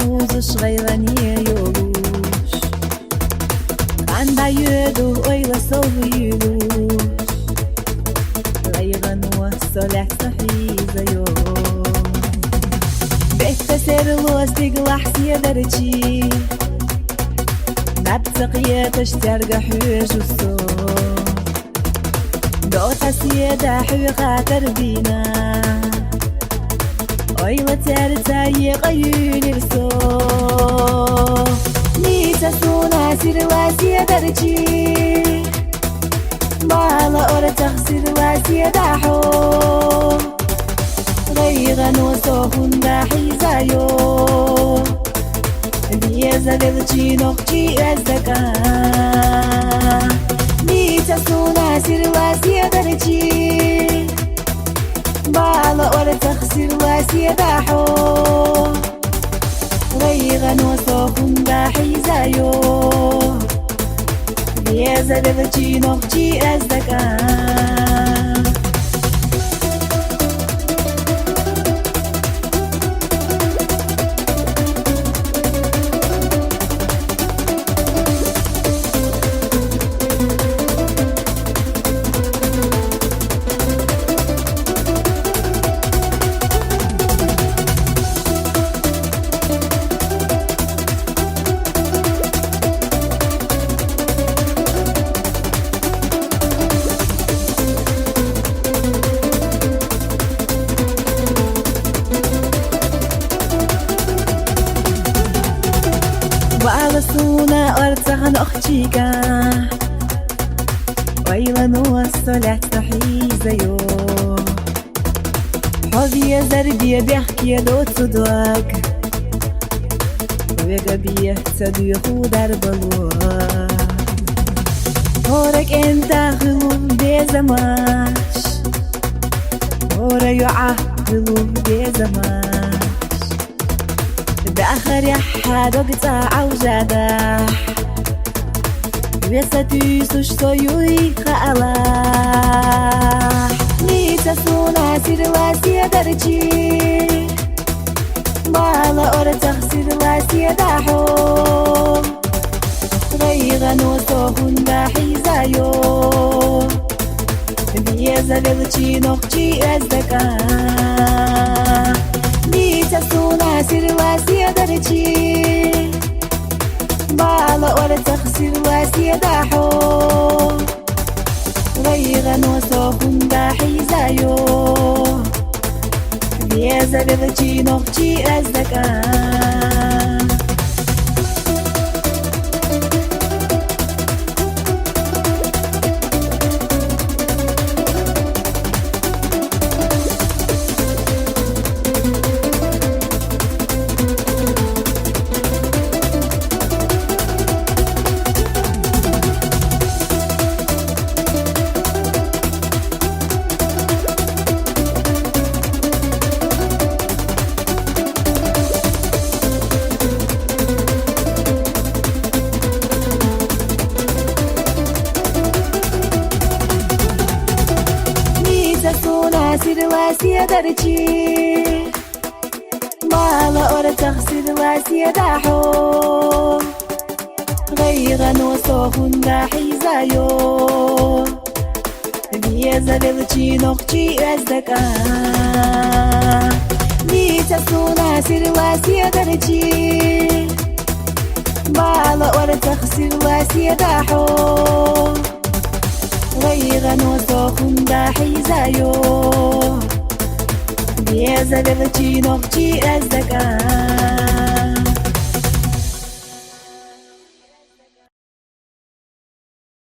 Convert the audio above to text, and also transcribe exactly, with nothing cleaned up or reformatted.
Узуш гъайлане йолуш, къанда йоьду ойла сов юлуш. Гъайгъа нус со лаьцна хьийзайо. Бетта серло стиглахь седарчи, наб ца кхеташ цаьрга хьоьжу со. Доца седа хьоьга хатар дина, ойла цаьрца екъа юьлира со. Нийса суна сирла седарчи, бала орцах сирла седа хьо. Гъайгъа нус со хӀунда хьийзайо, веза велчи нохчи эздакъа. Нийса суна сирла седарчи, бала орцах сирла седа хьо. Гъайгъа нус со хӀунда хьийзайо, веза велчи нохчи эздакъа. Бала суна орцах нохчийга, ойла нус со лаьцна хьийзайо. Хьо везар бе бехке доцу дог, вега бе ца дуьху дарбало. ХӀора кӀентах хилу безамаш, хӀора йоӀах хилу безамаш. Дахарехь хьан дог цӀа Ӏовжадахь, веса туьйсуш со юй хаалахь. Нийса суна сирла седарчи, бала орцах сирла седа хьо. Гъайгъа нус со хӀунда хьийзайо, веза велчи нохчи эздакъа. Нийса суна сирла седарчи, бала орцах сирла седа хьо. Гъайгъа нус со хӀунда хьийзайо, веза велчи нохчи эздакъа. Нийса суна сирла седарчи, бала орцах сирла седа хьо. Гъайгъа нус со хӀунда хьийзайо, веза велчи нохчи эздакъа. Нийса суна сирла седарчи, бала орцах сирла седа хьо. Гъайгъа нус со хӀунда хьийзайо, веза велчи нохчи эздакъа.